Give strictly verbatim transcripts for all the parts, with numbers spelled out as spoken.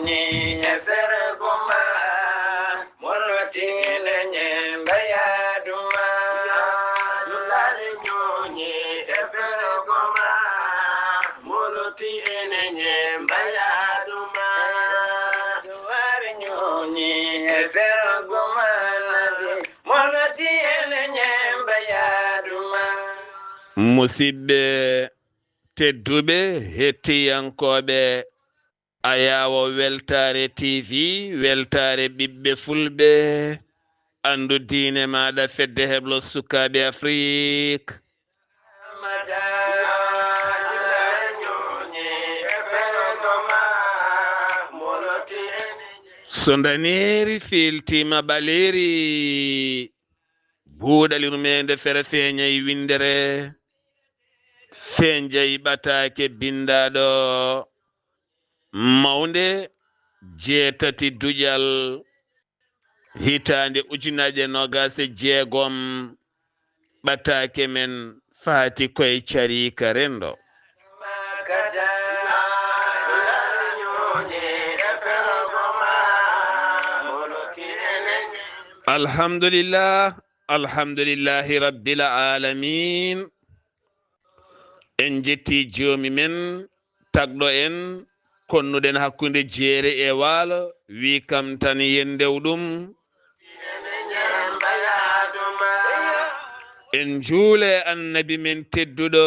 Ni e fergo ma, molotiene nye mbayaduma. Dulare nyonye e fergo ma, molotiene nye mbayaduma. Dulare nyonye e fergo ma, molotiene nye mbayaduma. Musidɓe tedduɓe, hettiyankooɓe Ayaawo Weltaare T V, weltaare ɓiɓɓe Fulɓe, anndu diine maaɗa, fedde heblo sukaaɓe Afrik. So ndaneeri fiiltiima ɓaleeri, buuɗal yurmeende fere feeñay winndere, feeñay ɓataake binndaaɗo mawnde jeetati duƴal hitaande ujunaaje noogaas e jeegom, ɓataake men faati koye cariika renndo. Alhamdulillah, alhamdulillahi rabbil alamin. En jetti joomi men, tagɗo en, konnuɗen hakkunde jeere e waalo, wi kam tan yen ndew ɗum. En njuule annabi men tedduɗo,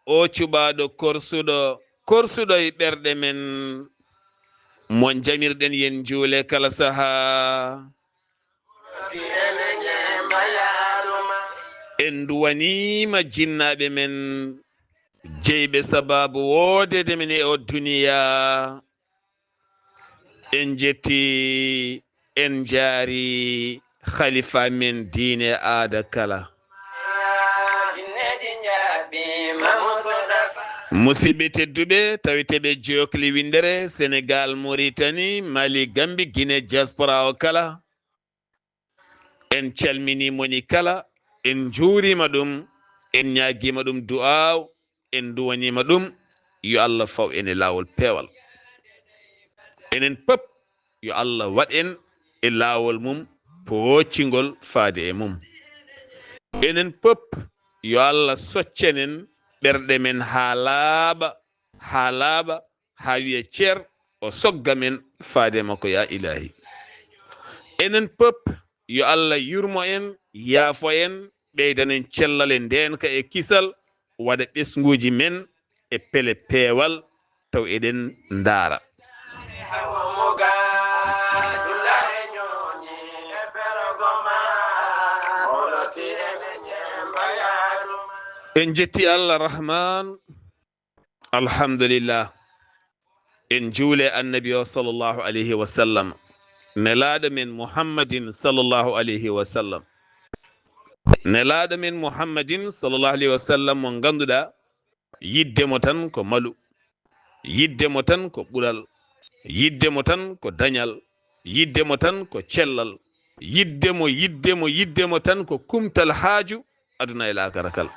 o cuɓaaɗo korsuɗo, korsuɗo e ɓerɗe men, mo jamirɗen yen njuule kala sahaa. En nduwaniima jinnaaɓe men, jeyɓe sabaabu woodeede men e o duniya. En jetti, en njaari khalifa men diine aada kala. Musidɓe tedduɓe, taweteeɓe jokli winndere, Senegal, Mauritanie, Mali, Gambie, Guinée, diaspora o kala. En calminii moni kala, en njuuriima ɗum, en ñaagiima ɗum du'aaw, en nduwaniima ɗum, yo Allah faw en e laawol peewal. Enen pop, yo Allah waɗ en e laawol mum, pooccingol faade e mum. Enen pop, yo Allah soccenen ɓerɗe men haa laaɓa, haa laaɓa, haa wiya ceer, o sogga men faade makko, ya Ilaahi. Enen pop, yo Allah yurmo en, yaafo en, ɓeydan en cellal e ndeenka e kisal, waɗa ɓesnguuji men e pele peewal, taw eɗen ndaara. En jetti Allah Rahman. Alhamdulillah. En njuule annabi o sallallahu alayhi wa sallam. Nelaaɗo men Muhammadin sallallahu alayhi wa sallam. Nelaaɗo men Muhammadin sallallahu alayhi wa sallam mo ngannduɗaa yidde mo tan ko malu. Yidde mo tan ko ɓural. Yidde mo tan ko dañal. Yidde mo tan ko cellal. Yidde mo, yidde mo, yidde mo tan ko kumtal haaju aduna e laakara kala.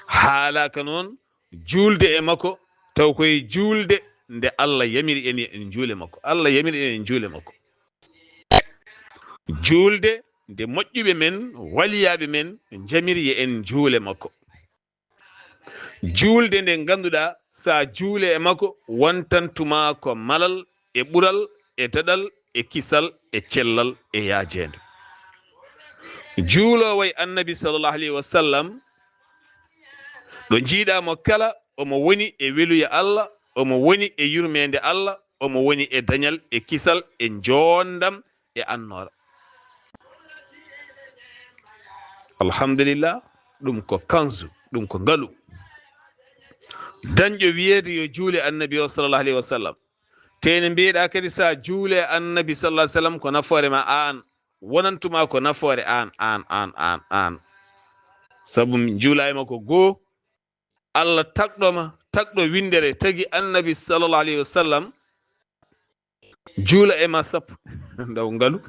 Haalaaka noon juulde e makko, taw koye juulde nde Allah yamiri en en njuule makko. Allah yamiri en en njuule makko. Juulde nde moƴƴuɓe men, waliyaaɓe men njamiri yo en njuule makko. Juulde nde ngannduɗaa, so a juule e makko, wontantuma ko malal e ɓural e daɗal e kisal e cellal e yaajeende. Juuloowo e Annabi sallallahu alayhi wa sallam, ɗo njiiɗaa mo kala, omo woni e weluya Allah, omo woni e yurmeende Allah, omo woni e dañal e kisal e njoonndam e annoora. Alhamdulillah, ɗum ko kanzu, ɗum ko ngalu. Dañɗo wiyeede yo juule Annabi o sallallahu alayhi wa sallam. Te ene mbiyeɗaa kadi so a juule Annabi sallallahu alayhi wa sallam ko nafoore ma aan, wonantuma ko nafoore aan, aan, aan, aan, aan. Sabu min njuula e makko goo, Allah tagɗo ma, tagɗo winndere, tagi Annabi sallallahu alayhi wa sallam, juula e ma sappo. Ndaw ngalu.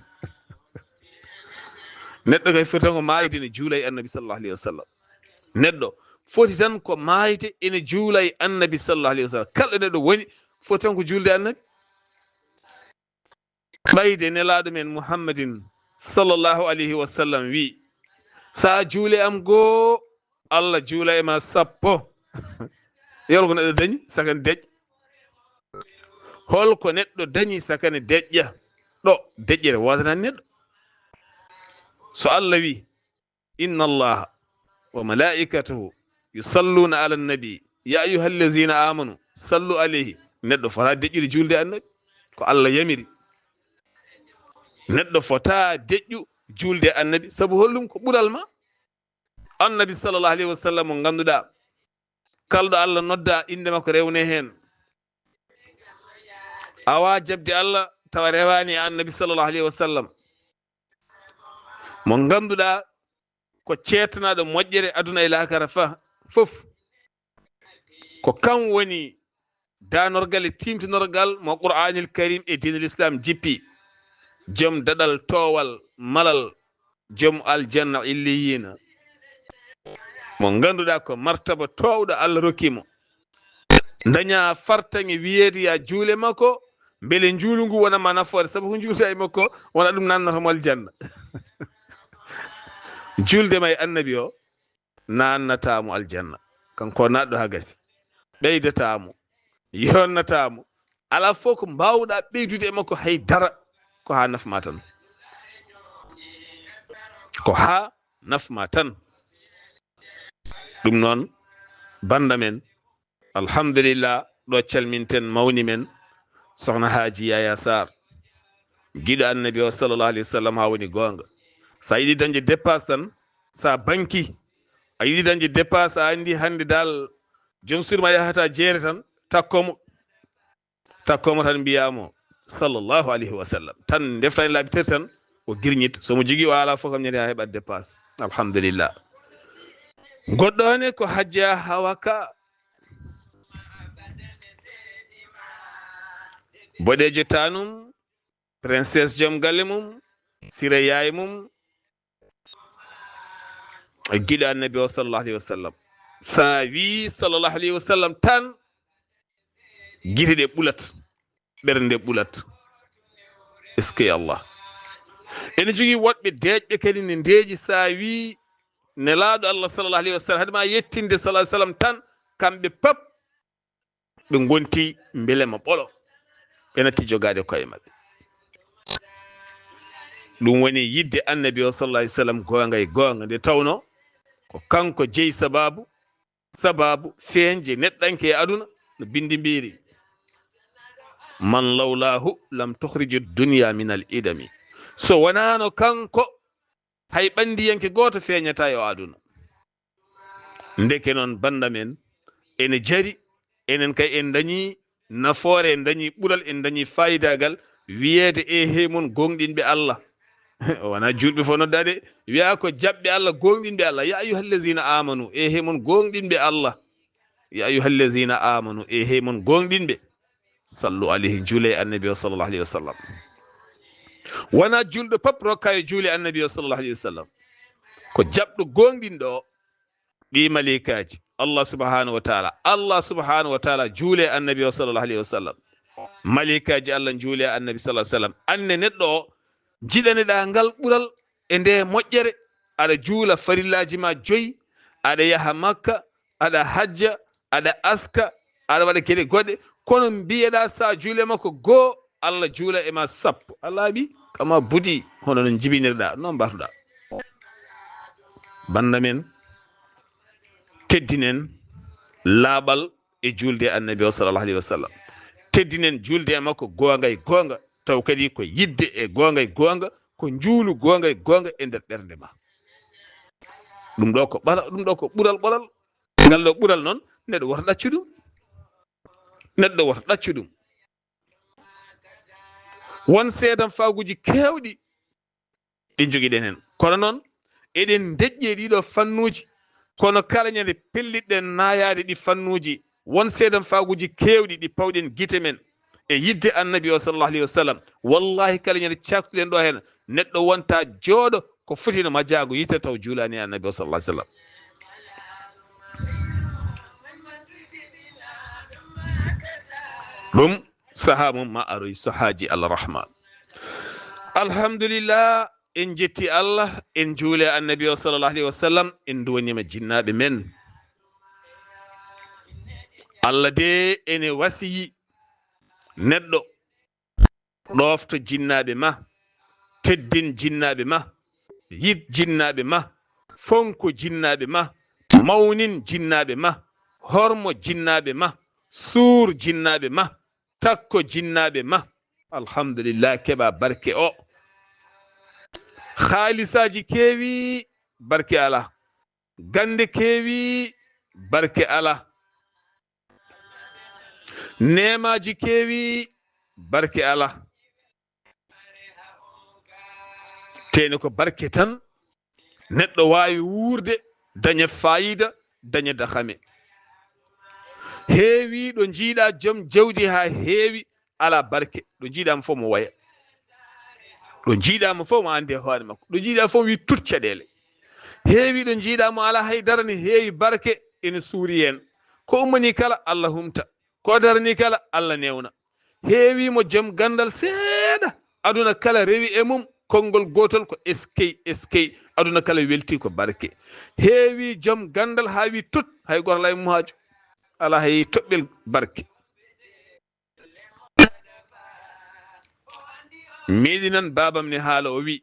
Neɗɗo kay foti tan ko maayde ne juula e Annabi sallallahu alayhi wa sallam. Neɗɗo foti tan ko maayde ene juula e Annabi sallallahu alayhi wa sallam. Kala ɗo neɗɗo woni, foti tan ko juulde Annabi. Ɓayde Nelaaɗo men Muhammadin sallallahu alayhi wa sallam wi, "Sa juule am goo, Allah juula e ma sappo." Yo hol ko neɗɗo dañi sakani deƴƴa? Hol ko neɗɗo dañi sakani deƴƴa? Ɗo deƴƴere woodanani neɗɗo. So Allah wi, "Inna Allaha wa malaikatahu yusalluna ala nabi, ya ayyuha allazina amanu sallu alayhi." Neɗɗo fota deƴƴude juulde Annabi. Ko Allah yamiri. Neɗɗo fota deƴƴu juulde Annabi. Sabu hollum ko ɓural ma. Annabi sallallahu alayhi wa sallam mo ngannduɗaa, kalɗo Allah nodda, innde makko rewne heen. A waawaa jaɓde Allah tawa rewaani e Annabi sallallahu alayhi wa sallam. Mo ngannduɗaa ko ceetnaaɗo moƴƴere aduna e laakara fa-, fof. Ko kam woni danorgal e tiimtinorgal mo Qur'aanil Karim e diinul Islam jippi. Jom daɗal toowal malal, jom aljanna illiyina. Mo ngannduɗaa ko martaba toowɗo Allah rokki mo. Daña fartaŋŋe wiyeede ya juule makko, mbele njuulu ngu wona ma nafoore, sabu ko njuulta e makko, wona ɗum nannata mo aljanna. Juulde ma e Annabi o, nannata mo aljanna. Kanko naatɗo haa gasi. Ɓeydata mo, yonnata mo. Alaa fof ko mbaawɗa ɓeydude e makko hay dara. Ko haa nafma tan. Ko haa nafma tan. Ɗum noon, bannda men, alhamdulillah, ɗo calminten mawni men, Sohna Haaji Yaya Sarr. Giɗo Annabi o sallallahu alayhi wa sallam haa woni goonga. Sa yiɗi dañde dépasse tan, sa banki, a yiɗi dañde dépasse, a anndi hannde dal joom suudu ma yahata jeere tan, takko mo. Takko mo tan mbiyaa mo, sallallahu alayhi wa sallam. Tan ndeftani laabi tati tan, o girñit. So mo jogii o alaa fof kam ñande haa heɓat dépasse. Alhamdulillah. Goɗɗo ne ko Hajja Hawa Ka. Boɗeejo tanum, princesse jom galle mum, sira yaay mum, giɗo Annabi o sallallahu alayhi wa sallam. Sa wi sallallahu alayhi wa sallam tan, gite ɗe ɓulat, ɓernde ɓulat. Est-ce que Allah? Ene jogii woɗɓe deeƴɓe kadi ne ndeeƴi sa wi Nelaaɗo Allah sallallahu alayhi wa sallam, hade ma yettinde sallallahu alayhi wa sallam tan, kamɓe pap ɓe ngonti mbelema ɓolo, ɓe natti jogaade koye maɓɓe. Ɗum woni yidde Annabi o sallallahu alayhi wa sallam goonga e goonga, nde tawno ko kanko jeyi sababu, sababu feeñde neɗɗanke e aduna, no bindi mbiri, "Man lawlahu lam tukhriju dunya min al idami." So wonaano kanko, hay ɓanndiyanke gooto feeñata e o aduna. Ndeke noon, bannda men, ene jari, enen kay en dañi nafoore, en dañi ɓural, en dañi faayidagal wiyeede, "Eehey mon gooŋɗinɓe Allah." Wona juulɓe fof noddaade, wiya ko jaɓɓe Allah, gooŋɗinɓe Allah. "Ya ayyuhallazina amanu, eehey mon gooŋɗinɓe Allah." "Ya ayyuhallazina amanu, eehey mon gooŋɗinɓe." Sallu alayhi, juule e Annabi o sallallahu alayhi wa sallam. Wona juulɗo pap rokka yo juule Annabi o sallallahu alayhi wa sallam. Ko jaɓɗo gooŋɗinɗo o, ɗi malaikaaji Allah subhanahu wa taala. Allah subhanahu wa taala juule Annabi o sallallahu alayhi wa sallam. Malaikaaji Allah juule Annabi sallallahu alayhi wa sallam. Anne neɗɗo o, jiɗaneɗa ngal ɓural e nde moƴƴere, aɗa juula farillaaji ma joyi, aɗa yaha Makka, aɗa hajja, aɗa aska, aɗa waɗa geɗe goɗɗe, kono mbiyeɗa sa juule makko goo, Allah juula e ma sappo. A laaɓi, kama budi, hono no jibinirɗa, noon mbartuɗa. Bannda men, teddinen laaɓal e juulde Annabi o sallallahu alayhi wa sallam. Teddinen juulde e makko goonga e goonga, taw kadi ko yidde e goonga e goonga, ko njuulu goonga e goonga e nder ɓernde ma. Ɗum ɗo ko ɓala, ɗum ɗo ko ɓural ɓolal. Ngal ɗo ɓural noon, neɗɗo wota ɗaccu ɗum. Neɗɗo wota ɗaccu ɗum. Won seedam faaguuji keewɗi ɗi njogiɗen heen. Kono noon, eɗen ndeƴƴi e ɗiɗo fannuuji. Kono kala ñande pellitɗen naayaade ɗi fannuuji, won seedam faaguuji keewɗi ɗi pawɗen gite men e yidde Annabi o sallallahu alayhi wa sallam. Wallahi, kala ñande caktuɗen ɗo heen, neɗɗo wonta jooɗo ko foti no majjaago yitere taw juulaani e Annabi o sallallahu alayhi wa sallam. Ɗum sahaa mum ma aroy so haaji Allah Rahman. Alhamdulillah, en jetti Allah, en juule Annabi o sallallahu alayhi wa sallam, en duwanima jinnaaɓe men. Allah de ene wasiyi neɗɗo ɗoofto jinnaaɓe ma, teddin jinnaaɓe ma, yid jinnaaɓe ma, fonko jinnaaɓe ma, mawnin jinnaaɓe ma, hormo jinnaaɓe ma, suur jinnaaɓe ma, takko jinnaaɓe ma. Alhamdulillah, keɓa barke o. Haalisaaji keewi, barke alaa. Gannde keewi, barke alaa. Neemaaji keewi, barke alaa. Tene ko barke tan neɗɗo waawi wuurde, daña faayida, daña dahame. Heewi ɗo njiiɗa joom jawdi haa heewi, alaa barke. Ɗo njiiɗa mo fof mo waya. Ɗo njiiɗa mo fof mo anndi e hoore makko. Ɗo njiiɗa fof wi tut caɗeele. Heewi ɗo njiiɗa mo alaa hay dara, ne heewi barke, ene suuri heen. Ko ummani kala, Allah humta. Ko darani kala, Allah newna. Heewi mo joom ganndal seeɗa. Aduna kala rewi e mum, konngol gootol ko eskey, eskey. Aduna kala welti ko barke. Heewi joom ganndal haa wi tut, hay gooto alaa e mum haaju. Alaa hay toɓɓel barke. Meeɗi nan baabam ne haala, o wi,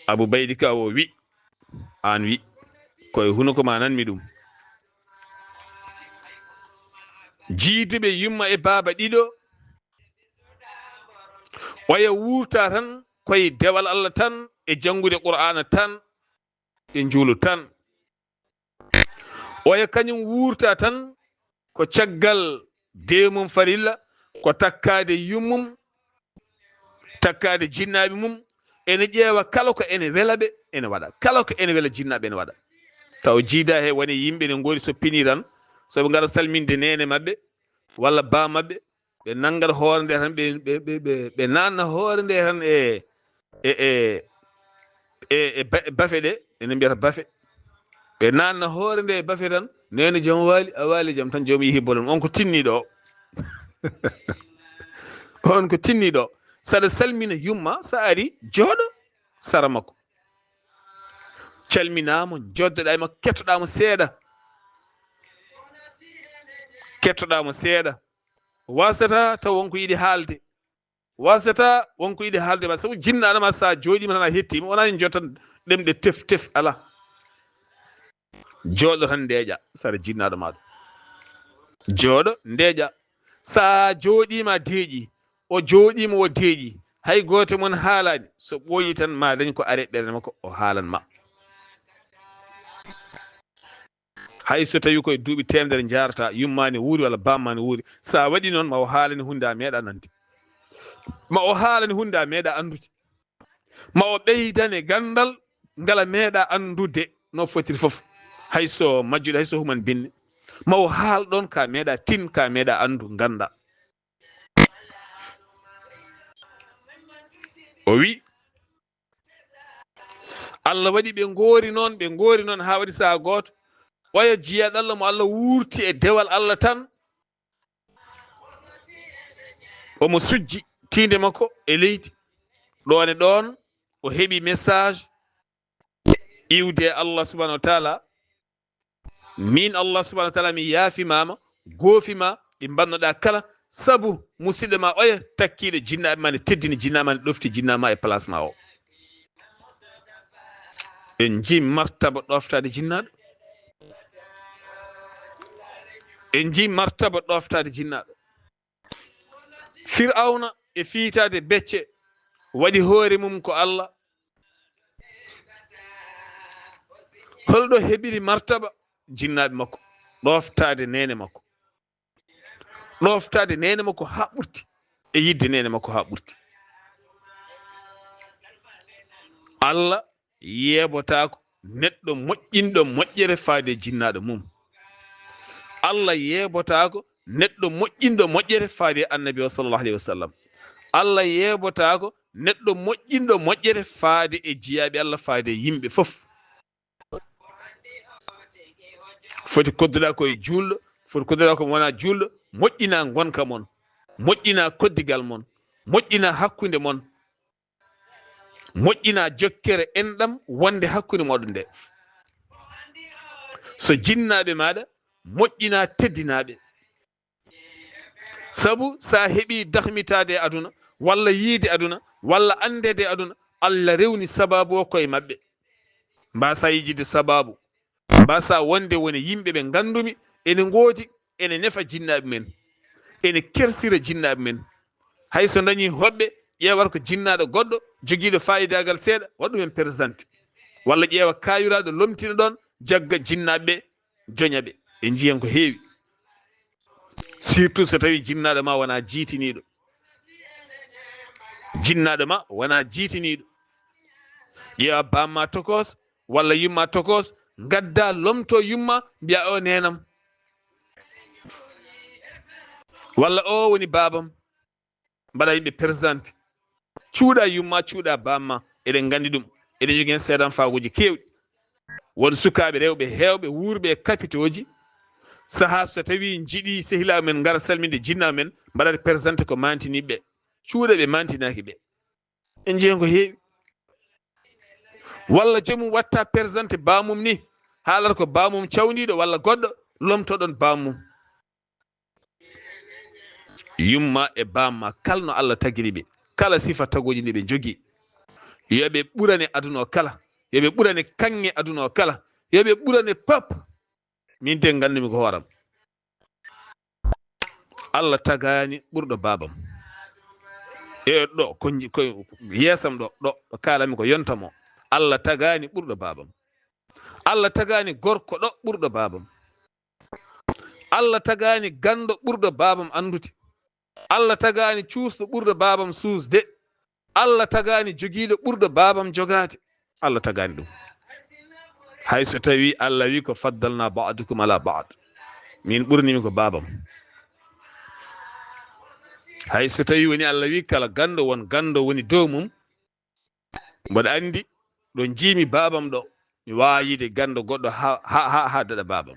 Abu Baydi ka o wi, aan wi, koye hunuko ma nanmi ɗum. Jiiduɓe yumma e baaba ɗiɗo, oya wuurta tan koye dewal Allah tan, e janngude Qur'aana tan, e njuulu tan. Oya kañum wuurta tan ko caggal deemum farilla, ko takkaade yummum, takkaade jinnaaɓe mum, ene ƴeewa kala ko ene wela ɓe, ene waɗa. Kala ko ene wela jinnaaɓe, ene waɗa. Taw jiida he woni yimɓe ne ngoori so pini tan, so ɓe ngara salminde neene maɓɓe, walla ba maɓɓe, ɓe nanngat hoore nde tan, ɓe, ɓe, ɓe, ɓe, ɓe naatna hoore nde tan e, e, e, e, e ba-, bafe ɗe, ene mbiyata bafe. Ɓe naatna hoore nde e bafe tan, neene joom waali, a waali jam tan, joom yehi bolon. On ko tinniiɗo o. On ko tinniiɗo o. Saɗa salmina yumma, sa ari, jooɗo sara makko. Calminaama, joddoɗaa e makko, kettoɗaa mo seeɗa. Kettoɗaa mo seeɗa. Wasata taw won ko yiɗi haalde. Wasata won ko yiɗi haalde ma, sabu jinnaaɗo ma, sa jooɗiima tan a hettiima, wonaa en jottan ɗemɗe tef tef, alaa. Jooɗo tan ndeeƴa, sara jinnaaɗo ma ɗo. Jooɗo ndeeƴa. Sa jooɗiima deeƴi, o jooɗiima o deeƴi, hay gooto mon haalaani, so ɓooyi tan ma dañ ko are ɓernde makko, o haalan ma. Hay so tawi koye duuɓi teemedere njaarata, yummaani wuuri walla bammaani wuuri, sa waɗi noon, ma o haalani huunde a meeɗa nande. Ma o haalani huunde a meeɗa anndude. Ma o ɓeydane ganndal ngal a meeɗa anndude no fotiri fof. Hay so majjuɗo, hay so human binne. Ma o haal ɗoon ka meeɗa tin, ka meeɗa anndu, ngannda. O wi, Allah waɗi ɓe ngoori noon, ɓe ngoori noon haa waɗi sahaa gooto. Oya jiyaaɗo Allah mo Allah wuurti e dewal Allah tan. Omo sujji tiinde makko e leydi. Ɗoon e ɗoon, o heɓi message iwde e Allah subhanahu wa taala. Min Allah subhanahu wa taala, mi yaafimaama, goofima, ɗi mbannoɗaa kala, sabu musidɗo ma oya takkiiɗo jinnaaɓe ma ne teddini jinnaaɓe ma ne ɗofti jinnaaɓe ma e place ma o. En njii martaba ɗoftaade jinnaaɗo. En njii martaba ɗoftaade jinnaaɗo. Fir'awna e fiitaade becce waɗi hoore mum ko Allah. Holɗo heɓiri martaba jinnaaɓe makko? Ɗoftaade neene makko. Ɗoftaade neene makko haa ɓurti e yiɗde neene makko haa ɓurti. Allah yeebotaako neɗɗo moƴƴinɗo moƴƴere faade e jinnaaɗo mum. Allah yeebotaako neɗɗo moƴƴinɗo moƴƴere faade e Annabi o sallallahu alayhi wa sallam. Allah yeebotaako neɗɗo moƴƴinɗo moƴƴere faade e jiyaaɓe Allah, faade e yimɓe fof. Foti kodduɗaa ko e juulɗo, foti kodduɗaa ko mo wonaa juulɗo, moƴƴina ngonka mon, moƴƴina koddigal mon, moƴƴina hakkunde mon, moƴƴina jokkere enɗam wonde hakkunde moɗon nde. So jinnaaɓe maaɗa, moƴƴina teddinaaɓe. Sabu sa heɓi dahmitaade e aduna, walla yiide aduna, walla anndeede e aduna, Allah rewni sababu o koye maɓɓe. Mbasa yejjitde sababu. Mbasa wonde woni yimɓe ɓe nganndumi ene ngoodi, ene nefa jinnaaɓe men, ene kersira jinnaaɓe men. Hay so dañi hoɓɓe, ƴeewata ko jinnaaɗo goɗɗo jogiiɗo faayidaagal seeɗa, waɗa ɗum en présenté. Walla ƴeewa kaayiraaɗo lomtina ɗoon, jagga jinnaaɓe ɓe, joña ɓe. En njiyan ko heewi. Surtout so tawi jinnaaɗo ma wona jiitiniiɗo. Jinnaaɗo ma wona jiitiniiɗo. Ƴeewa bamma tokos, walla yumma tokos, ngadda lomto yumma, mbiya o neenam. Walla o woni baabam. Mbaɗa yimɓe présenté. Cuuɗa yumma, cuuɗa bamma. Eɗen nganndi ɗum. Eɗen njogii heen seedan faaguuji keewɗi. Won sukaaɓe rewɓe heewɓe wuurɓe e kapitooji. Sahaa so tawi njiɗi sehilaaɓe men ngara salminde jinnaaɓe men, mbaɗata présenté ko mantiniiɓe. Cuuɗa ɓe mantinaaki ɓe. En njiyan ko heewi. Walla joomum watta présenté bamum ni, haalata ko bamum cawndiiɗo walla goɗɗo, lomtoɗon bamum. Yumma e bamma, kala no Allah tagiri ɓe, kala sifa tagooji ndi ɓe njogii, yo ɓe ɓurane aduna o kala, yo ɓe ɓurane kaŋŋe aduna o kala, yo ɓe ɓurane pap. Min de nganndumi ko hooram. Allah tagaani ɓurɗo baabam. E ɗo, ko nji-, ko yeesam ɗo, ɗo, ɗo kaalami ko yontam o. Allah tagaani ɓurɗo baabam. Allah tagaani gorko ɗo ɓurɗo baabam. Allah tagaani ganndo ɓurɗo baabam anndude. Allah tagaani cuusɗo ɓurɗo baabam suusde. Allah tagaani jogiiɗo ɓurɗo baabam jogaade. Allah tagaani ɗum. Hay so tawi Allah wi ko faddalna ba'dukum ala ba'd. Min ɓurnimi ko baabam. Hay so tawi woni Allah wi kala ganndo won ganndo woni dow mum. Mboɗo anndi ɗo njiimi baabam ɗo, mi waawa yiide ganndo goɗɗo ha, ha, ha, ha daɗa baabam.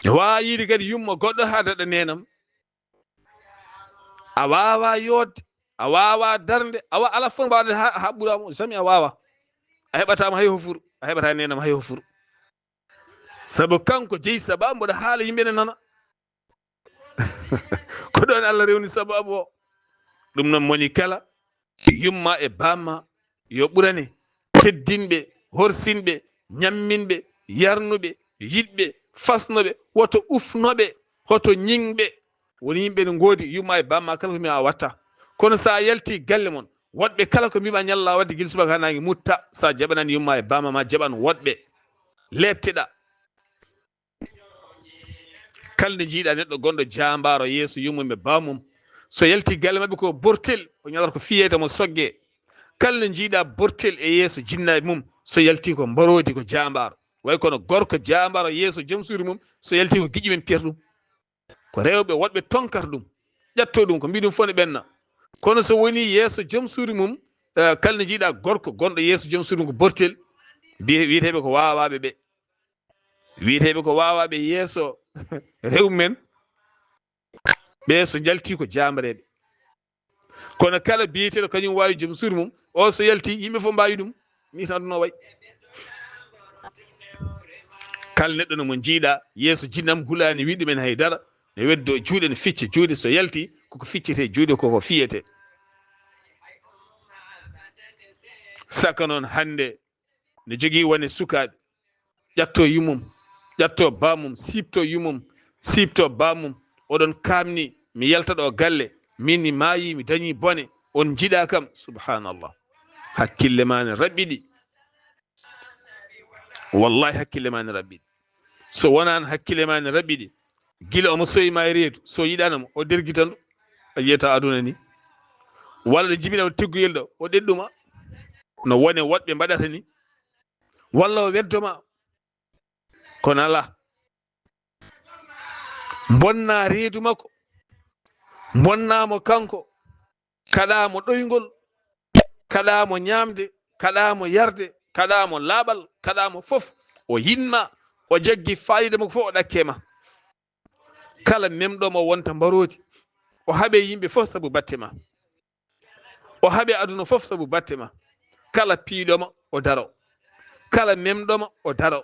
Mi waawa yiide kadi yumma goɗɗo ha daɗa neenam. A waawa yootde, a waawa darnde, a wa-, ala fof mbaawɗa ha, ha ɓura mo, jamais a waawa. A heɓataa mo hay hofuru, a heɓataa neenam hay hofuru. Sabu kanko jeyi sababu mboɗo haala yimɓe ne nana. Ko ɗoon Allah rewni sababu o. Ɗum noon moni kala, yumma e bamma, yo ɓurane teddinɓe, horsinɓe, ñamminɓe, yarnuɓe, yiɗɓe, fasnoɓe, woto ufnoɓe, hoto ñiŋɓe. Woni yimɓe ne ngoodi, yumma e bamma kala ko mbiya a watta. Kono so a yalti galle mon, woɗɓe kala ko mbiɓa ñalla waɗde gila subaka haa naange mutta, so a jaɓanaani yumma e bamma ma jaɓan woɗɓe. Leepteɗa. Kala nde njiiɗa neɗɗo gonɗo jaambaaro yeeso yummum e bammum, so yalti galle maɓɓe ko bortel, o ñalata ko fiyede mo sogge. Kala nde njiiɗa bortel e yeeso jinnaaɓe mum, so yalti ko mbaroodi ko jaambaaro. Way kono gorko jaambaaro yeeso joom suudu mum, so yalti ko giƴƴi men piyata ɗum. Ko rewɓe woɗɓe tonkata ɗum, ƴetto ɗum, ko mbiɗum fof ne ɓenna. Kono so woni yeeso joom suudu mum, eh, kala nde njiiɗa gorko gonɗo yeeso joom suudu mum ko bortel, mbiye-, wiyeteeɓe ko waawaaɓe ɓe. Wiyeteeɓe ko waawaaɓe yeeso rewɓe men, ɓe so njalti ko jaambareeɓe. Kono kala biyeteeɗo kañum waawi joom suudu mum, o so yalti, yimɓe fof mbaawi ɗum. Ni tan no way. Kala neɗɗo no mo njiiɗa, yeeso jinnam hulaani wi ɗumen hay dara, ne weddo juuɗe, ne ficca juuɗe, so yalti, koko ficcete juuɗe, koko fiyete. Saka noon hannde, ne jogii wone sukaaɓe, ƴatto yumum, ƴatto baamum, siipto yumum, siipto baamum. Oɗon kaamni, mi yalta ɗo galle, min mi maayi, mi dañi bone, on njiɗa kam. Subhanallah. Hakkille ma ne raɓɓiɗi. Wallahi, hakkille ma ne raɓɓiɗi. So wonaano hakkille ma ne raɓɓiɗi, gila omo soyi ma e reedu, so yiɗaano mo, o dergitan ɗum. A yiyata aduna ni. Walla ɗo jibinama tigguyel ɗo, o ɗeɗɗuma. No wone woɗɓe mbaɗata ni. Walla o weddoma. Kono alaa. Mbonna reedu makko. Mbonna mo kanko. Kaɗa mo ɗoyngol. Kaɗa mo ñaamde. Kaɗa mo yarde. Kaɗa mo laaɓal. Kaɗa mo fof. O yiɗma. O jaggi faayiida makko fof, o ɗakke ma. Kala memɗo ma wonta mbaroodi. O haɓe yimɓe fof sabu batte ma. O haɓe aduna fof sabu batte ma. Kala piiɗo ma, o daro. Kala memɗo ma, o daro.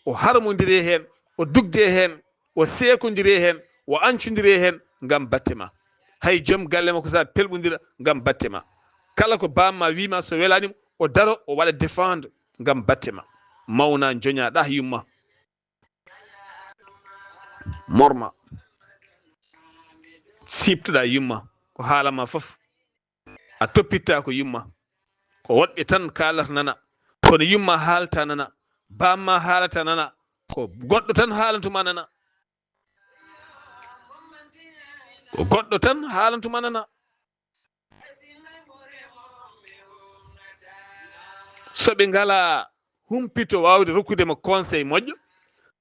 O harmondire heen, o dugde heen, o seekondire heen, o ancondire heen ngam batte ma. Hay joom galle makko sa pelɓondira ngam batte ma. Kala ko bamma wiima so welaani mo, o daro, o waɗa défendre ngam batte ma. Mawna, joña ɗah yumma. Morma. Siɓtoɗa yumma. Ko haalama fof. A toppitta ko yumma. Ko woɗɓe tan kaalata nana. Kono yumma haalta nana. Bamma haalata nana. Ko goɗɗo tan haalantuma nana. Ko goɗɗo tan haalantuma nana. So ɓe ngala humpito waawde rokkude mo conseil moƴƴo,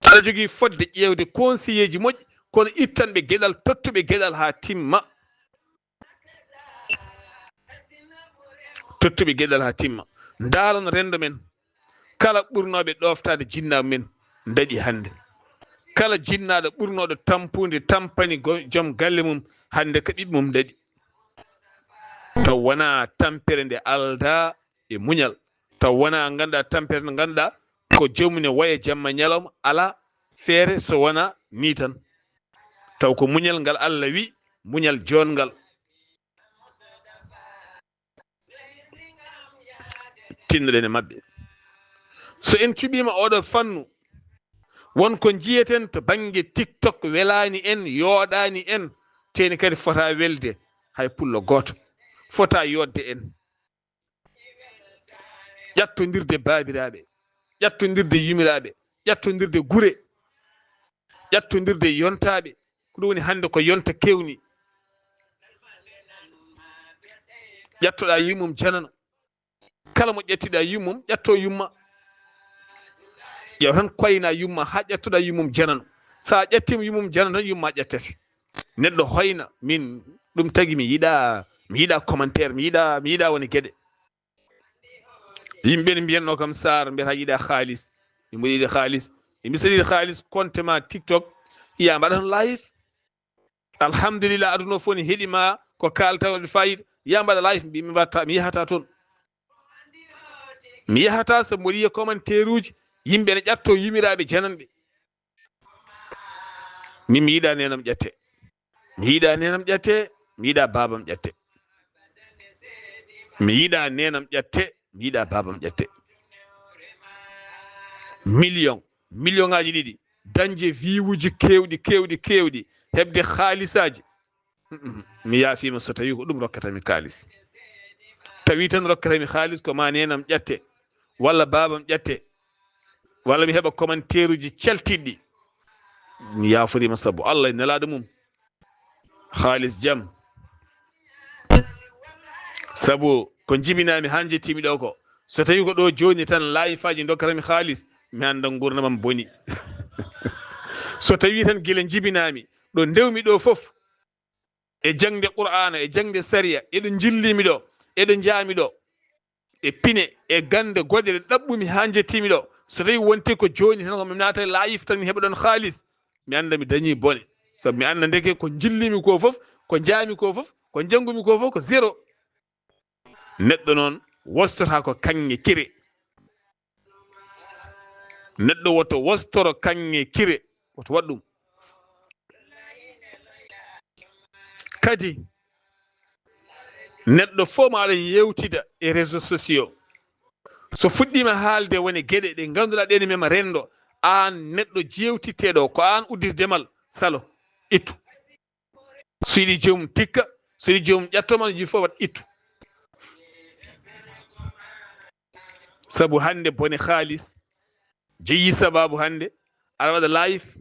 aɗa jogii fodde ƴeewde conseilleeji moƴƴi, kono ittan ɓe geɗal, tottu ɓe geɗal haa timma. Tottu ɓe geɗal haa timma. Ndaaron renndo men. Kala ɓurnooɓe ɗooftaade jinnaaɓe men ndaɗi hannde. Kala jinnaaɗo ɓurnooɗo tampude tampani go-, joom galle mum, hannde ka ɓiɓɓe mum ndaɗi. Taw wonaa tampere nde aldaa e muñal. Taw wonaa ngannduɗaa tampere nde ngannduɗaa ko joomum ne waya jamma ñalawma, alaa feere so wonaa nii tan. Taw ko muñal ngal Allah wi, muñal joonngal. Tinnoɗen e maɓɓe. So en cuɓiima oɗo fannu, won ko njiyeten to bannge TikTok welaani en, yooɗaani en, teeni kadi fota welde hay pullo gooto, fota yodde en. Ƴattondirde baabiraaɓe, ƴattondirde yumiraaɓe, ƴattondirde gure, ƴattondirde yontaaɓe, ko ɗum woni hannde ko yonta kewni. Ƴattoɗa yummum janano. Kala mo ƴettiɗa yummum, ƴatto yumma. Ƴeew tan koyna yumma haa ƴettoɗa yummum janano. Sa ƴettima yummum janano tan, yumma ƴettete. Neɗɗo hoyna, min ɗum tagi mi yiɗa, mi yiɗa commentaire, mi yiɗa, mi yiɗa woni geɗe. Yimɓe ne mbiyatno kam, Saar, mbiyata yiɗa haalis. Yimɓe yiɗi haalis. Yimɓe so yiɗi haalis, compte ma TikTok, ya mbaɗan live. Alhamdulillah, aduna fof ne heɗi ma, ko kalta waɗi fayida. Ya mbaɗa live, mbi mi watta, mi yahata toon. Mi yahata, sabu mboɗo yiya commentaire uji, yimɓe ne ƴatto yumiraɓe jananɓe. Min mi yiɗa nenam ƴatte. Mi yiɗa nenam ƴatte, mi yiɗa babam ƴatte. Mi yiɗa nenam ƴatte, mi yiɗa babam ƴatte. Million, million ngaji ɗiɗi. Dañde viwuji kewɗi, kewɗi, kewɗi. Heɓde haalisaji. Mm, mm, mi yaafima so tawi ko ɗum rokkata mi kaalis. Tawi tan rokkata mi kaalis ko ma nenam ƴatte, walla babam ƴatte, walla mi heɓa commentaire uji caltiɗɗi. Mi yaaforiima sabu Allah e nelaaɗo mum. Haalis jam. Sabu ko njibinaami haa njettiimi ɗo ko, so tawi ko ɗo jooni tan live aji ndokkata mi haalis, mi annda nguurndam am boni. So tawi tan gila njibinaami, ɗo ndewmi ɗo fof, e jaŋde Qur'aana, e jaŋde sariya, e ɗo njillimi ɗo, e ɗo njaami ɗo, e pine, e gannde goɗɗe ɗe ɗaɓɓumi haa njettiimi ɗo. So tawi wonti ko jooni tan ko mi naata e live tan mi heɓa ɗon haalis, mi annda mi dañii bone. Sabu mi annda ndeke ko njillimi ko fof, ko njaami ko fof, ko njanngumi ko fof ko zéro. Neɗɗo noon wostata ko kaŋŋe kire. Neɗɗo woto wostoro kaŋŋe kire, woto waɗ ɗum. Kadi, neɗɗo fof ma aɗa yewtida e réseaux sociaux. So fuɗɗiima haalde woni geɗe ɗe ngannduɗaa ɗe ne mema renndo, aan neɗɗo jeewtitteɗo, ko aan udditi demal, salo, ittu. So yiɗi joomum tikka, so yiɗi joomum ƴattoma, no yiɗi fof waɗ ittu. Sabu hannde bone haalis jeyi sababu hannde aɗa waɗa live,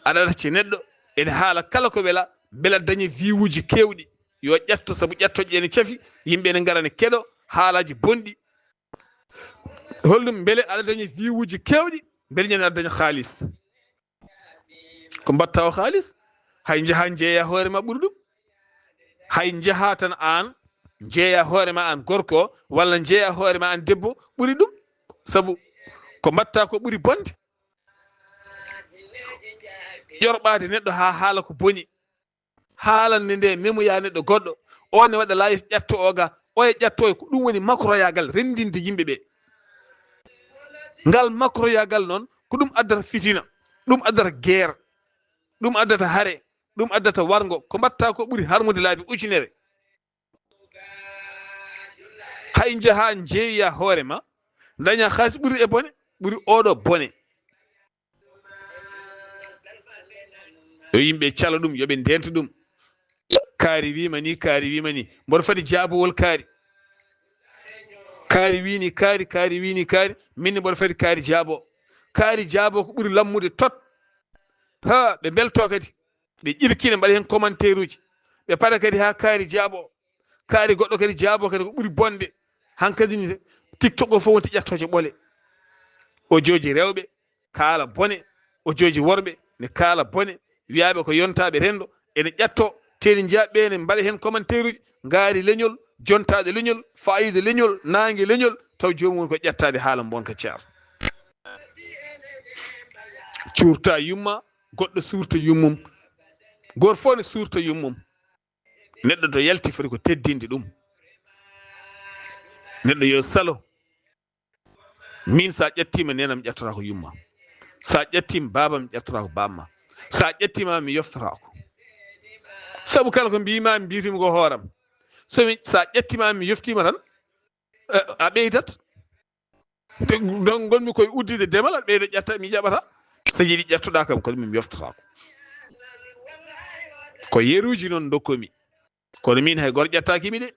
aɗa acca neɗɗo ene haala kala ko wela, mbela daña viwuji kewɗi, yo ƴatto, sabu ƴattoje ene cafi, yimɓe ene ngara ne keɗo haalaji bonɗi. Holɗum mbele aɗa daña viwuji kewɗi, mbele ñande aɗa daña haalis? Ko mbatta o haalis? Hay njaha njeeya hoore ma ɓuri ɗum. Hay njaha tan aan njeeya hoore ma aan gorko o, walla njeeya hoore ma aan debbo ɓuri ɗum. Sabu ko mbatta ko ɓuri bonde. Ƴorɓaade neɗɗo haa haala ko boni. Haalande nde memoya neɗɗo goɗɗo. O ne waɗa live ƴatto o ga. O e ƴatto e ko ɗum woni makroyaagal renndinde yimɓe ɓe. Ngal makroyaagal noon, ko ɗum addata fitina, ɗum addata guerre, ɗum addata hare, ɗum addata warngo. Ko mbaɗta ko ɓuri harmude laabi ujunere. Hay njaha njeeya hoore ma, daña xaalis ɓuri e bone, ɓuri oɗo bone. Yo yimɓe calo ɗum, yo ɓe ndento ɗum. Kaari wiima ni, kaari wiima ni. Mboɗo fadi jaabowol kaari. Kaari wii ni, kaari, kaari wii ni, kaari. Min ni mboɗo fadi kaari jaabo. Kaari jaabo ko ɓuri lammude tot. Ha, ɓe mbelto kadi. Ɓe ƴirkina, mbaɗa heen commentaire uji. Ɓe paɗa kadi haa kaari jaabo. Kaari goɗɗo kadi jaabo kadi ko ɓuri bonde. Hankadi ni TikTok o fof wonti ƴattooje ɓole. O jooji rewɓe, kaala bone. O jooji worɓe, ne kaala bone. Wiyaaɓe ko yontaaɓe renndo, ene ƴatto, teeni njiyaa ɓe ne mbaɗa heen commentaire uji, ngaari leñol, jontaaɗo leñol, faayiida leñol, naange leñol, taw joomum woni ko ƴattaade haala mbonka ceer. Cuurta yumma, goɗɗo suurta yummum. Gooto fof ne suurta yummum. Neɗɗo to yalti foti ko teddinde ɗum. Neɗɗo yo salo. Min, sa ƴettiima neenam, ƴettotaa ko yumma. Sa ƴettiima baabam, ƴettotaa ko baamma. Sa ƴettiima, mi yoftotaako. Sabu kala ko mbiimi, mi mbiyetee ko hooram. So mi, sa ƴettiima, mi yoftiima tan, eh, a ɓeydat. Te, donc, ngonmi koye uddide demal, aɗa ɓeyda ƴetta, mi jaɓata. So yiɗi ƴettoɗaa kam, kono min mi yoftotaako. Ko yeruuji noon ndokkumi. Kono min hay gooto ƴettaaki mi de.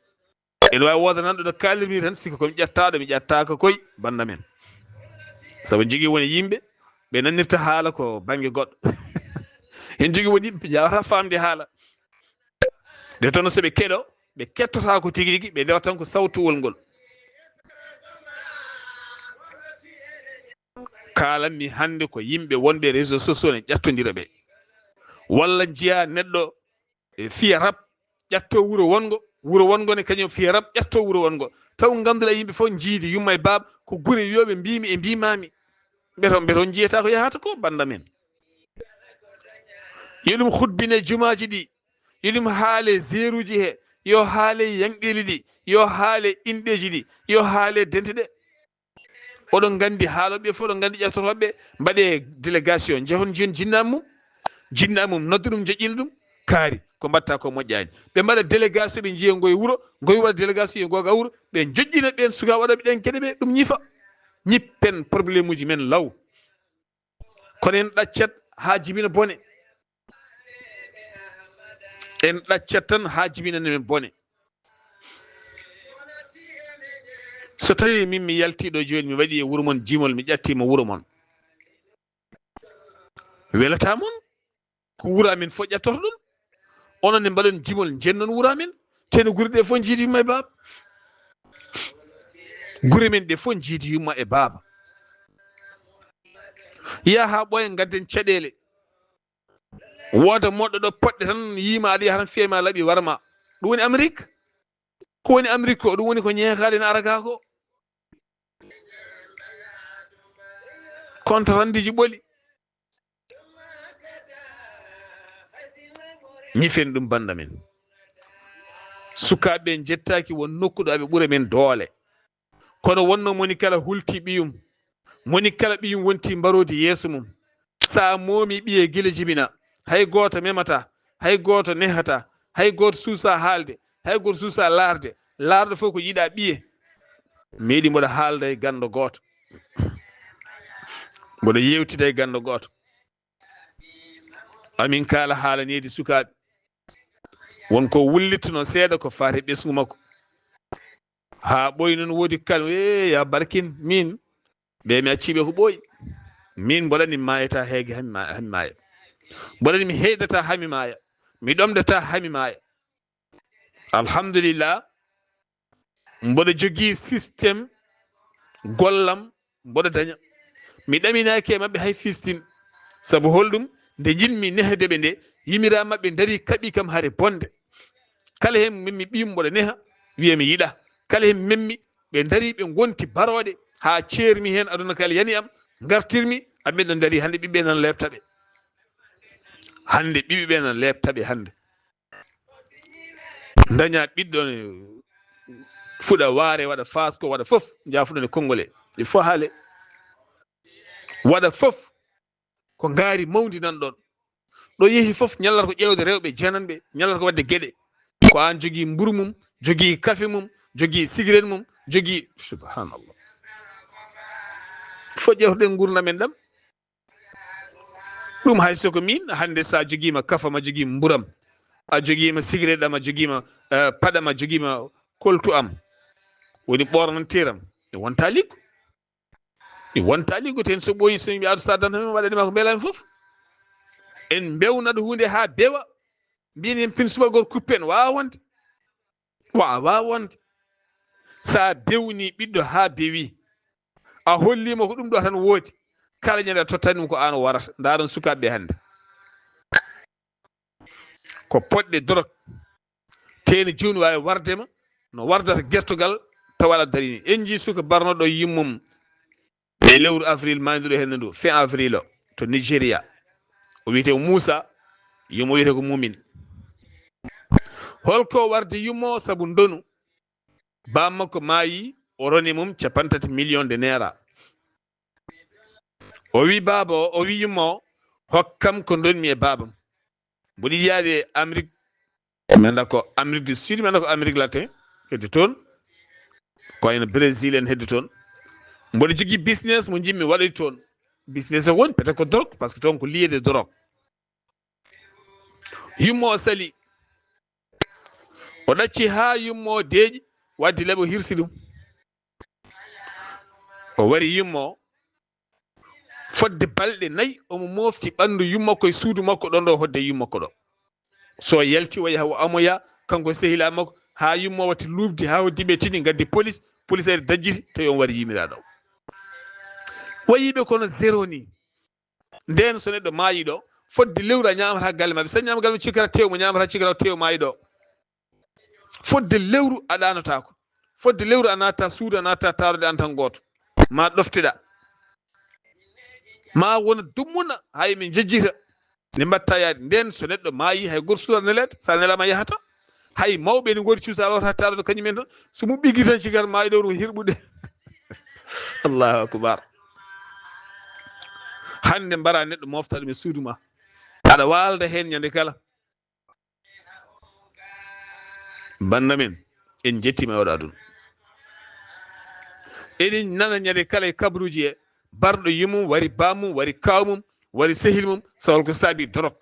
Ene waawi wooda nan ɗo no kaalirmi tan, sikka ko mi ƴettaaɗo, mi ƴettaaka koy bannda men. Sabu jogii woni yimɓe, ɓe nanirta haala ko bannge goɗɗo. En jogii woni yimɓe, ɓe njaawata faamde haala. Nde toon so ɓe keɗo, ɓe kettotaako tigi rigi, ɓe ndewa tan ko sawtuwol ngol. Kaalanmi hannde ko yimɓe wonɓe réseaux sociaux ne ƴattondira ɓe. Walla njiya neɗɗo e fiya rap, ƴatto wuro wongo, wuro wongo ne kañum fiya rap, ƴatto wuro wongo. Taw ngannduɗaa yimɓe fof njiidi yumma e baaba, ko gure yooɓe mbiimi e mbiimaami. Mbeto, mbeto njiyata ko yahata ko bannda men. Yo ɗum hutbine jumaaji ɗi, yo ɗum haale zeeruuji he, yo haale yanɗeeli ɗi, yo haale inɗeeji ɗi, yo haale dente ɗe. Oɗon nganndi haalooɓe fof, oɗon nganndi ƴettotooɓe, mbaɗe délégation, njehon njiyon jinnaa mum, jinnaa mum, noddu ɗum, njoƴƴina ɗum, kaari, ko mbaɗta ko moƴƴaani. Ɓe mbaɗa délégation, ɓe njiya ngoye wuro, ngoye waɗa délégation, yo googa wuro, ɓe njoƴƴina ɓeen sukaaɓe waɗooɓe ɗeen geɗe ɓe, ɗum ñifa. Ñippen problème uji men law. Kono en ɗaccat haa jibina bone. En ɗaccat tan haa jibinani men bone. So tawii min mi yaltii ɗo jooni, mi waɗi e wuro mon jimol, mi ƴattiima wuro mon. Welataa mon? Ko wuro amen fof ƴattoto ɗum. Onon ne mbaɗon jimol, njennon wuro amen. Teno gure ɗe fof njiidi yumma e baaba. Gure men ɗe fof njiidi yumma e baaba. Yaa haa ɓooya, ngadden caɗeele. Wooda moɗɗo ɗo poɗɗe tan, yiima aɗa yaha tan, fiya ma laaɓi, wara ma. Ɗum woni Amérique. Ko woni Amérique ko? Ɗum woni ko ñeekaade ene ara gaa ko. Kontarandiji ɓoli. Ñifen ɗum bannda men. Sukaaɓe ɓe njettaaki won nokku ɗo aɓe ɓura men doole. Kono wonno moni kala hulti ɓiyum, moni kala ɓiyum wonti mbaroodi yeeso mum. Sa moomi ɓiye gila jibina, hay gooto memata, hay gooto nehata, hay gooto suusa haalde, hay gooto suusa laarde. Laarɗo fof ko yiɗa ɓiye. Meeɗi mboɗo haalda e ganndo gooto. Mboɗo yewtida e ganndo gooto. Amin kaala haala needi sukaaɓe. Won ko wullittuno seeɗa ko faati ɓesngu makko. Haa ɓooyi noon woodi kal, "Ee, ya barkin, min, ɓe mi accii ɓe ko ɓooyi. Min mboɗa mi maayata heege haa mi ma-, haa mi maaya. Mboɗa mi heyɗata haa mi maaya. Mi ɗomɗata haa mi maaya." Alhamdulillah, mboɗo jogii système gollam, mboɗo daña. Mi ɗaminaaki e maɓɓe hay fistin. Sabu holɗum? Nde njiɗmi nehde ɓe nde, yimiraa maɓɓe ndarii kaɓi kam hare bonde. Kala heen memmi ɓiyum mboɗo neha, wiya mi yiɗa. Kala heen memmi, ɓe ndarii, ɓe ngonti barooɗe, haa ceermi heen, aduna kala yani am, ngartirmi, aɓe ɗo ndarii hannde ɓiɓɓe nan leepta ɓe. Hannde ɓiɓɓe ɓe na leepta ɓe hannde. Daña ɓiɗɗo ne fuɗa waare, waɗa faasko, waɗa fof, njaha fuɗa ne konngole. Il faut haale. Waɗa fof ko ngaari mawndi nan ɗon. Ɗo yehi fof ñallata ko ƴeewde rewɓe, jeenanɓe, ñallata ko waɗde geɗe. Ko aan jogii mburu mum, jogii kafe mum, jogii sigiret mum, jogii, subhanallah. Fof ƴeewtoɗen nguurndam en ɗam. Ɗum hay so ko min, hannde so a jogiima kafa ma, jogii mburam, a jogiima sigiret am, a jogiima, eh, paɗam, a jogiima koltu am, woni ɓoornantiram, e wonta liggo. E wonta liggo ten so ɓooyi, so yimɓe adu saddanto men, waɗanima ko mbelami fof. En mbewnat huunde haa bewa, mbiyen en pin subagol kuppen, wawa wonde. Wawa wonde. Sa bewni ɓiɗɗo haa bewi, a hollimo ko ɗum ɗo tan woodi. Kala ñande a tottanimo ko an o warata. Ndaron sukaaɓe hannde. Ko poɗɗe dorog. Teeni jooni waawi warde ma, no wardata gertogal tawa aɗa darini. En njii suka barnoɗo yummum e lewru avril maayduɗo hennde ndu, fin avril o, to Nigeria. O wiyete ko Muusa, yummo wiyete ko Mumin. Holko warde yummo? Sabu ndonu. Bammakko maayi, o roni mum cappanɗe tati million de naira. O wi baaba o, o wi yumma o, hokkam ko ndonmi e baabam. Mboɗo yiɗi yaade Amérique, mi annda ko Amérique du Sud, mi annda ko Amérique latin, hedde toon. Ko wayno Brésil en hedde toon. Mboɗo jogii business mo njiɗmi waɗoy toon. Business o woni peut-être ko drogue, parce que toon ko lié de drogue. Yumma o sali. O ɗacci haa yumma o deeƴi, waddi leɓo hirsi ɗum. O wari yumma o. Fodde balɗe nayi, omo mofti ɓanndu yumma ko e suudu makko ɗon ɗo, hodde yumma ko ɗo. So yalti, o yaha o amoya, kanko e sehilaa makko, haa yumma watti luuɓdi, haa hoddi ɓe tini, ngaddi polis, polis ari dajjiti, tawi on wari yimiraɗo. Wayi ɓe kono zéro ni. Nden so neɗɗo maayi ɗo, fodde lewru a ñaamata galle maɓɓe. Sa ñaama galle maɓɓe, cikkata tew mo, ñaamata cikkata tew maayi ɗo. Fodde lewru a ɗaanotaako. Fodde lewru a naata suudu, a naata taarode an tan gooto. Ma ɗofteɗa. Ma wona dummuna, hay min jejjita. Nde mbatta yaade. Nden so neɗɗo maayi, hay gooto suusa neleede. Sa nelaama yahata. Hay mawɓe ne ngori cuusa lawta taarode kañum en tan. So mu ɓiggi tan cigar maayi ɗo no hirɓude. Allahu akbar. Hannde mbara neɗɗo mofta ɗum e suudu ma. Aɗa waalda heen ñande kala. Bannda men, en njettiima e oɗo aduna. Eɗen nana ñande kala e kabruuji he, barɗo yummum, wari bammum, wari kawmum, wari sehil mum, sawol ko saabi dorog.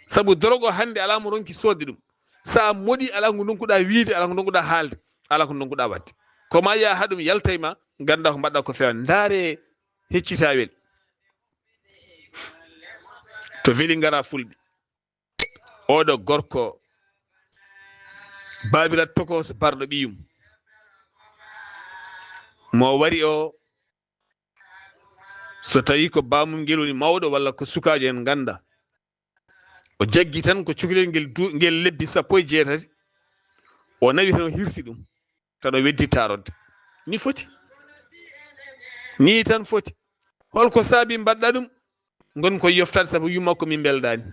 Sabu dorog o hannde alaa mo ronki soodde ɗum. Sa moɗi, alaa ko ndonkuɗa wiide, alaa ko ndonkuɗa haalde, alaa ko ndonkuɗa waɗde. Ko ma yaa haɗum yalta e ma, ngannda ko mbaɗɗa ko feewan. Ndaare heccitawel. To Vélingara Fulɓe. Oɗo gorko, Babirat Tokos barɗo ɓiyum. Mo wari o, so tawi ko bamum ngel woni mawɗo walla ko sukaajo en ngannda. O jaggi tan ko cukalel ngel du-, ngel lebbi sappo e jeetati. O nawi tan o hirsi ɗum. Tan o weddi taarode. Ni foti. Ni tan foti. Holko saabi mbaɗɗa ɗum? Ngon ko yoftaade sabu yumma ko min mbeldaani.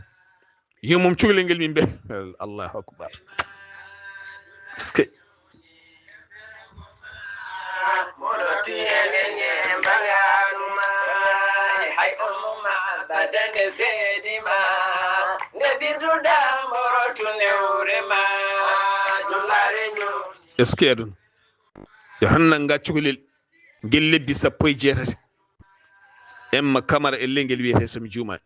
Yummum cukalel ngel min mbel-, Allahu akbar. Est-ce que Est-ce que aduna? Yo tan nannga cukalel ngel lebbi sappo e jeetati. Emma Kamara elle ngel wiyetee, so mi juumaani.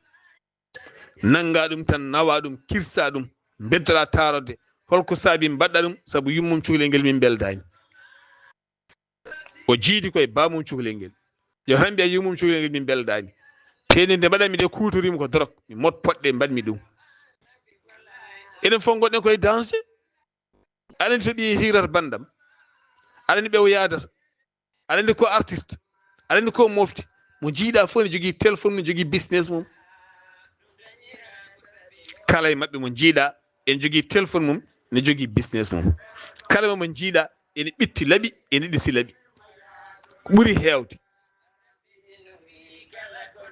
Nannga ɗum tan, nawa ɗum, kirsa ɗum, mbeddoɗa taarode. Holko saabi mbaɗɗa ɗum? Sabu yummum cukalel ngel min mbeldaani. O jiidi koye bamum cukalel ngel. Yo tan mbiya yummum cukalel ngel min mbeldaani. Teeni nde mbaɗanmi nde kuutoriimi ko dorog. Mi mot poɗɗe mbaɗmi ɗum. Enen fof ngonɗen koye danger. Aɗa anndi to ɓiye hiirata banndam. Aɗa anndi ɓe o yaadata. Aɗa anndi ko artiste. Aɗa anndi ko mofti. Mo jiiɗa fof ne jogii téléphone mum, ne jogii business mum. Kala e maɓɓe mo jiiɗa, ene jogii téléphone mum, ne jogii business mum. Kala mo jiiɗa, ene ɓitti laɓi, ene ɗisi laɓi. Ko ɓuri heewde.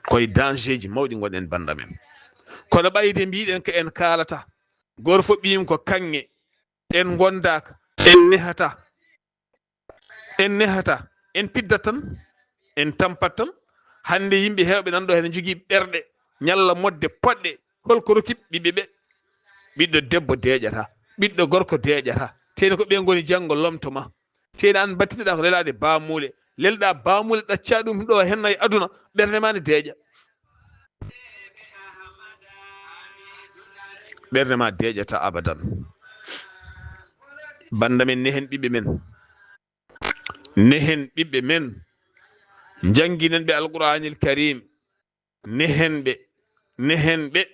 Koye dangerji mawɗi ngonɗen, bannda men. Kono ɓayde mbiɗen ko en kaalata, gooto fof ɓiyum ko kaŋŋe, en ngondaaka, en nehata, en nehata, en piddat tan, en tampat tan. Hannde yimɓe heewɓe nan ɗo hene njogii ɓerɗe, ñalla modde poɗɗe, holko rokki ɓiɓɓe ɓe? Ɓiɗɗo debbo deeƴata, ɓiɗɗo gorko deeƴata. Tene ko ɓe ngoni janngo lomto ma. Tene an battinoɗa ko lelaade baamuule, lelɗa baamuule ɗacca ɗum ɗo henna e aduna, ɓernde ma ne deeƴa. Ɓernde ma deeƴata abadan. Banda men nehen ɓiɓɓe men. Nehen ɓiɓɓe men. Njanginen ɓe Alqur'anil Karim. Nehen ɓe. Nehen ɓe.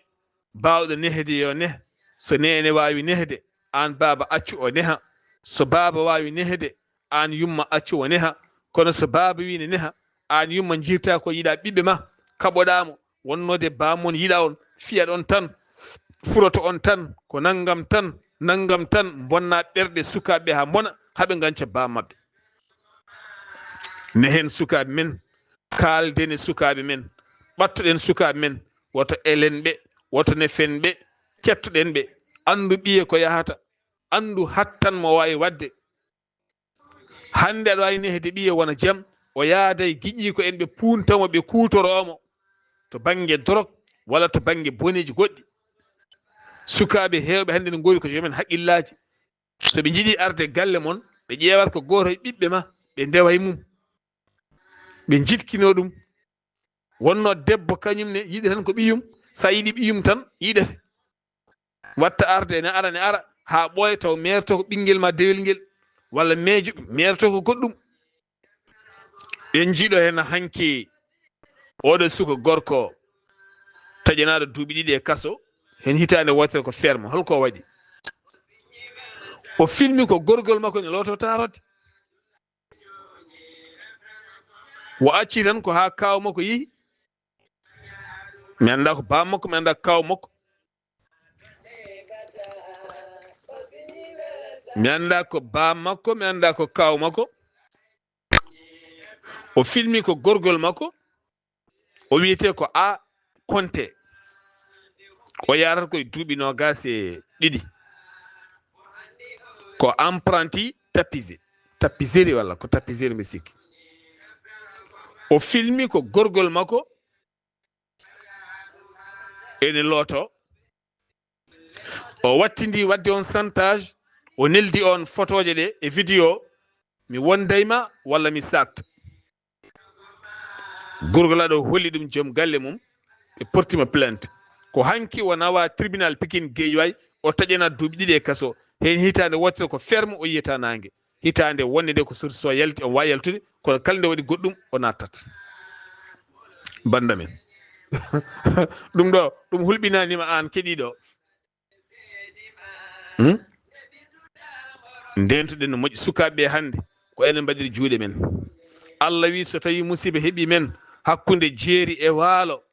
Baawɗo nehde yo neh. So neene waawi nehde, aan baaba accu o neha. So baaba waawi nehde, aan yumma accu o neha. Kono so baaba wii ne neha, aan yumma njirta ko yiɗa ɓiɓɓe ma, kaɓoɗa mo, wonnoode baamon yiɗa on, fiyat on tan, furoto on tan, ko nanngam tan, nanngam tan, mbonna ɓerɗe sukaaɓe haa mbona, haa ɓe nganca baaba maɓɓe. Nehen sukaaɓe men, kaalden e sukaaɓe men, ɓattoɗen sukaaɓe men, woto elen ɓe, woto nefen ɓe, kettoɗen ɓe. Anndu ɓiye ko yahata, anndu hattan mo waawi waɗde. Hannde aɗa waawi nehde ɓiye wona jam, o yaada e giƴiiko en ɓe puunta mo, ɓe kuutoroo mo to bannge dorog walla to bannge boneeji goɗɗi. Sukaaɓe heewɓe hannde ne ngoodi ko jomen haqqillaaji. So ɓe njiɗi arde galle mon, ɓe ƴeewat ko gooto e ɓiɓɓe ma, ɓe ndewa e mum. Ɓe njiɗkino ɗum. Wonno debbo kañum ne yiɗi tan ko ɓiyum. Sa yiɗi ɓiyum tan, yiɗete. Watta arde, ne ara, ne ara, haa ɓooya taw meerto ko ɓinngel ma dewel ngel, walla meejo, meerto ko goɗɗum. En njiɗo heen hanki oɗo suka gorko taƴanaaɗo duuɓi ɗiɗi e kaso, heen hitaande wootere ko ferme. Holko waɗi? O filmi ko gorgol makko ne looto taarode. O acci tan ko haa kaaw makko yehi. Mi annda ko baam makko, mi annda ko kaaw makko. Mi annda ko baam makko, mi annda ko kaaw makko. O filmi ko gorgol makko. O wiyetee ko A Konte. O yaarata ko e duuɓi noogaas e ɗiɗi. Ko apprenti tapissier. Tapissier walla ko tapissier mi sikki. O filmi ko gorgol makko ene looto. O wattindi waɗde on chantage, o neldi on fotooje ɗe e vidéo, mi wonday ma walla mi sakta. Gorgol aɗo holli ɗum joom galle mum, ɓe portima plainte. Ko hanki o nawa tribunal Pikine Guédiawaye, o taƴana duuɓi ɗiɗi e kaso. Heen hitaande wootere ko ferme, o yiyata naange. Hitaande wonde nde ko sursis o yalti, o waawi yaltude, kono kala nde waɗi goɗɗum, o nattat. Bannda men. Ɗum ɗo, ɗum hulɓinanima aan keɗiiɗo. Hmm? Ndentoɗen no moƴƴi sukaaɓe ɓe hannde, ko enen mbaɗiri juuɗe men. Allah wi so tawi musiba heɓi men hakkunde jeeri e waalo,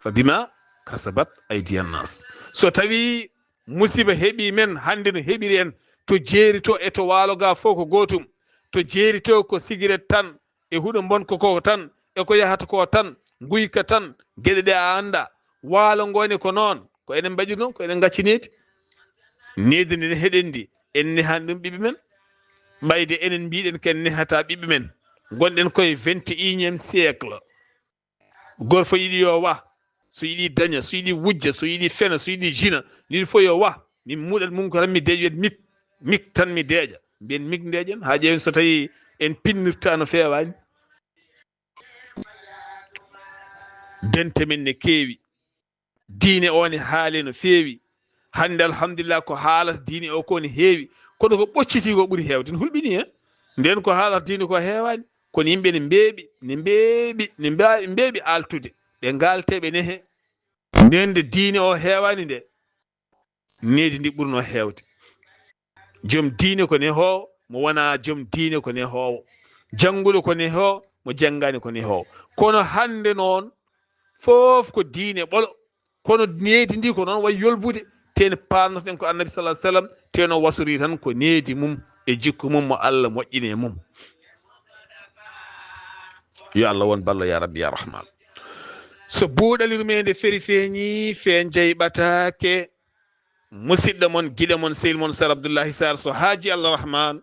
fa bima kasabat aydiyan nas. So tawi musiba heɓi men hannde no heɓiri en to jeeri to e to waalo ga fof ko gootum. To jeeri to ko sigaret tan, e huɗo mbon ko ko tan, e ko yahata ko tan, nguyka tan, geɗe ɗe a annda. Waalo ngo ne ko noon, ko enen mbaɗiri noon, ko enen ngacci needi. Needi ndi ne heɗen ndi, en nehan ɗum ɓiɓɓe men. Ɓayde enen mbiɗen ken nehata ɓiɓɓe men. Gonɗen koye vingt et unième siècle. Gorfo yiɗi yo wa, so yiɗi daña, so yiɗi wujja, so yiɗi fena, so yiɗi jina, ɗin fof yo wa. Min muɗat mum ko tan mi deeƴa, wiyat mik, mik tan mi deeƴa. Mbiyen mik ndeeƴen, haa ƴeewen so tawi en pinnirta no feewaani. Dente men ne keewi. Diine o ne haale no feewi. Hannde alhamdulillah ko haalata diine o ko ne heewi. Kono ko ɓocciti ko ɓuri heewde. Ne hulɓini he. Nden ko haalata diine ko heewaani. Kono yimɓe ne mbeeɓi, ne mbeeɓi, ne mbaawi, mbeeɓi aaltude. Ɓe ngaalte ɓe nehe. Nden nde diine o heewaani nde, needi ndi ɓurno heewde. Joom diine ko nehoowo, mo wonaa joom diine ko nehoowo. Jannguɗo ko nehoowo, mo janngaani ko nehoowo. Kono hannde noon, fof ko diine ɓolo. Kono needi ndi ko noon wayi yolbude. Teno paamnoten ko Annabi sallallahu alaihi wasallam, teno wasori tan ko needi mum e jikku mum mo Allah moƴƴini e mum. Yo Allah won ballo ya Rabbi ya Rahman. So buuɗal yurmeende feri feeñi, feen jayɓataake. Musidɗo mon, giɗo mon, sehil mon, Sar Abdullahi Sar, so haaji Allah Rahman,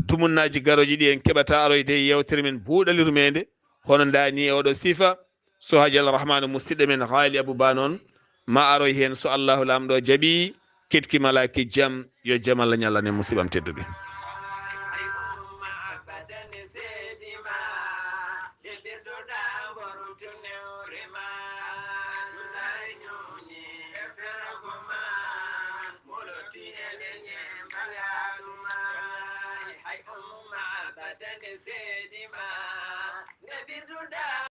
tumunnaaji garooji ɗi en keɓata aroyde e yeewtere men buuɗal yurmeende, hono ndaa ni e oɗo sifa, so haaji Allah Rahman, musidɗo men Haali Abu Ba noon, ma aroy heen so Allahu Laamɗo jaɓi, ketki malaaki jam, yo jam Allah ñallan en musiɓam tedduɓe.